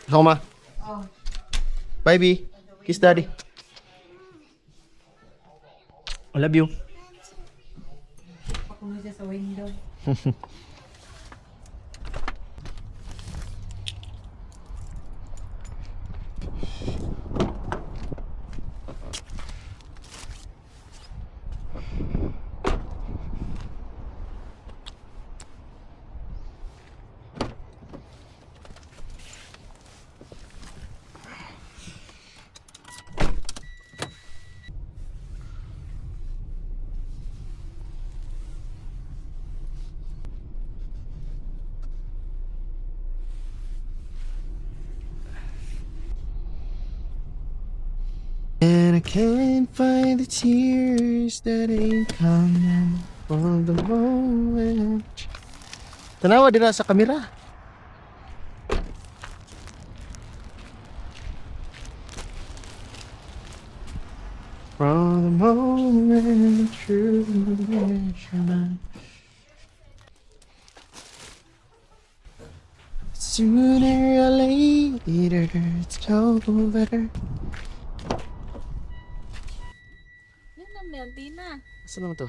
Soma. Oh. Bye, B. Kiss Daddy. I love you. Pakuno siya sa window. And I can't find the tears that ain't coming from the moment. Tanawa dira sa kamera. From the moment true measurement. Sooner or later, it's over. Yan naman na, Tina. Saan naman to?